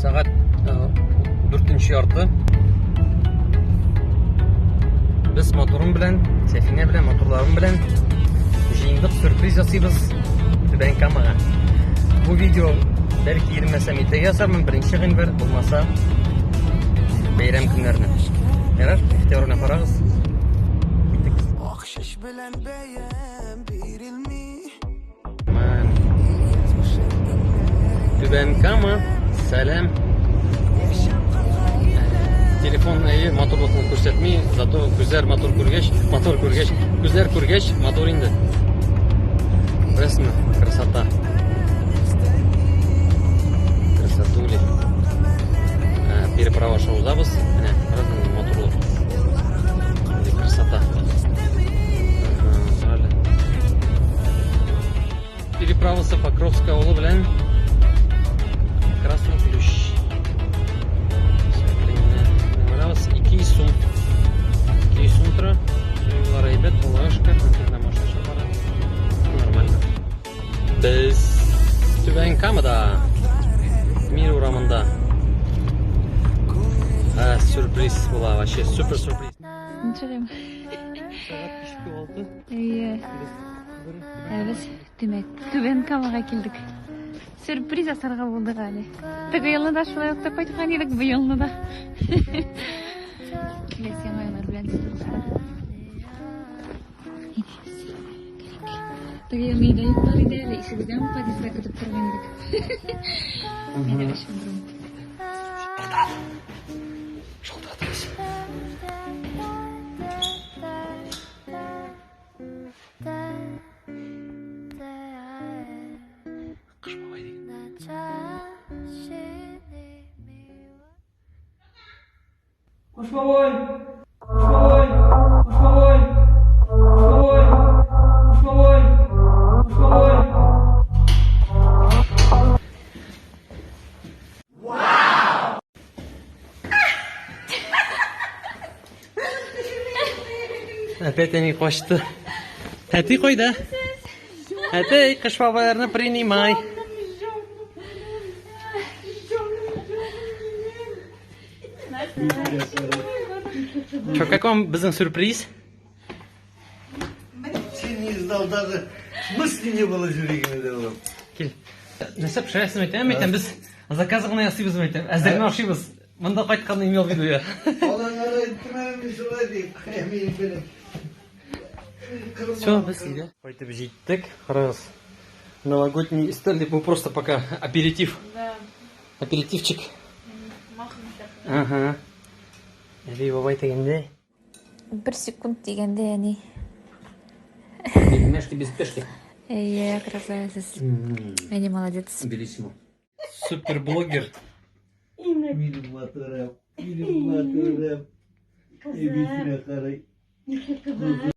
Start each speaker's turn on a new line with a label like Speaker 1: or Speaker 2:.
Speaker 1: Сәгать дүртенче ярты. Без моторым белән, Сәфинә белән, моторларым белән җыендык, сюрприз ясыйбыз Түбән Камага. Бу видео бәлки ирмәсәм иртәгә ясармын, 1 гыйнвар, булмаса бәйрәм көннәренә. Ярар, игътибар белән карагыз. Киттек.
Speaker 2: Ак шеш белән бәям бирелми.
Speaker 1: Түбән Кама, сәлам. Телефон әйе матурлыкны күрсәтми, зато күзләр матур күргәч, матур күргәч, күзләр күргәч матур инде. Күрәсеңме? Красота. Красотули. Переправа аша узабыз. Менә, карагыз, матурлык. Красота. Переправасы Покровская авылы белән Красный Ключ. Барабыз 200 сум. 200 сум тора. Юллар әйбәт, Аллага шөкер, конкретно машина бара. Нормально. Без Түбән Камада, Мир урамында. Ә, сюрприз була вообще, супер сюрприз.
Speaker 3: Ничек?
Speaker 1: Сәгать 5:06.
Speaker 3: Әйе. Ә без димәк, Түбән Камага килдек. Сюрприз ясарга булдык әле. Теге елны да шулай ук дип кайткан идек, бу елны да. Киләсе яңа еллар белән дуслар. Теге елны өйдә юклар иде әле, ишегездән үк подъездда көтеп торган идек. Әйдә, чындырым.
Speaker 1: Шалтыратабыз. Кыш бабай дигән.
Speaker 4: Кыш бабай! Кыш бабай! Кыш бабай! Кыш бабай! Кыш бабай! Кыш бабай!
Speaker 1: Опять әни качты. Әти кайда? Әти, кыш бабайларны принимай. Что, как вам безнең сюрприз?
Speaker 5: Син не знал даже, мысли не было жүрегіңде ол.
Speaker 1: Кил. Нәрсә пешерәсең әйтәм, әйтәм, без заказ гына ясыйбыз әйтәм. Әзер генә ашыйбыз. Монда кайтканны имел в виду я.
Speaker 5: Алаңара әйттем әле мин шулай дип. Мин белеп.
Speaker 1: Все, без өйдә. Кайтып җиттек. Карагыз. Новогодний өстәл дип, бу просто пока аперитив.
Speaker 3: Да.
Speaker 1: Аперитивчик. Ага. Әби бабай дигәндә.
Speaker 3: Бер секунд дигәндә әни.
Speaker 1: Бедняжки без спешки.
Speaker 3: Әйе, красавица. Әни молодец.
Speaker 1: Белиссимо. Супер блогер.
Speaker 5: Минем матурым, минем матурым. Әбисенә карый.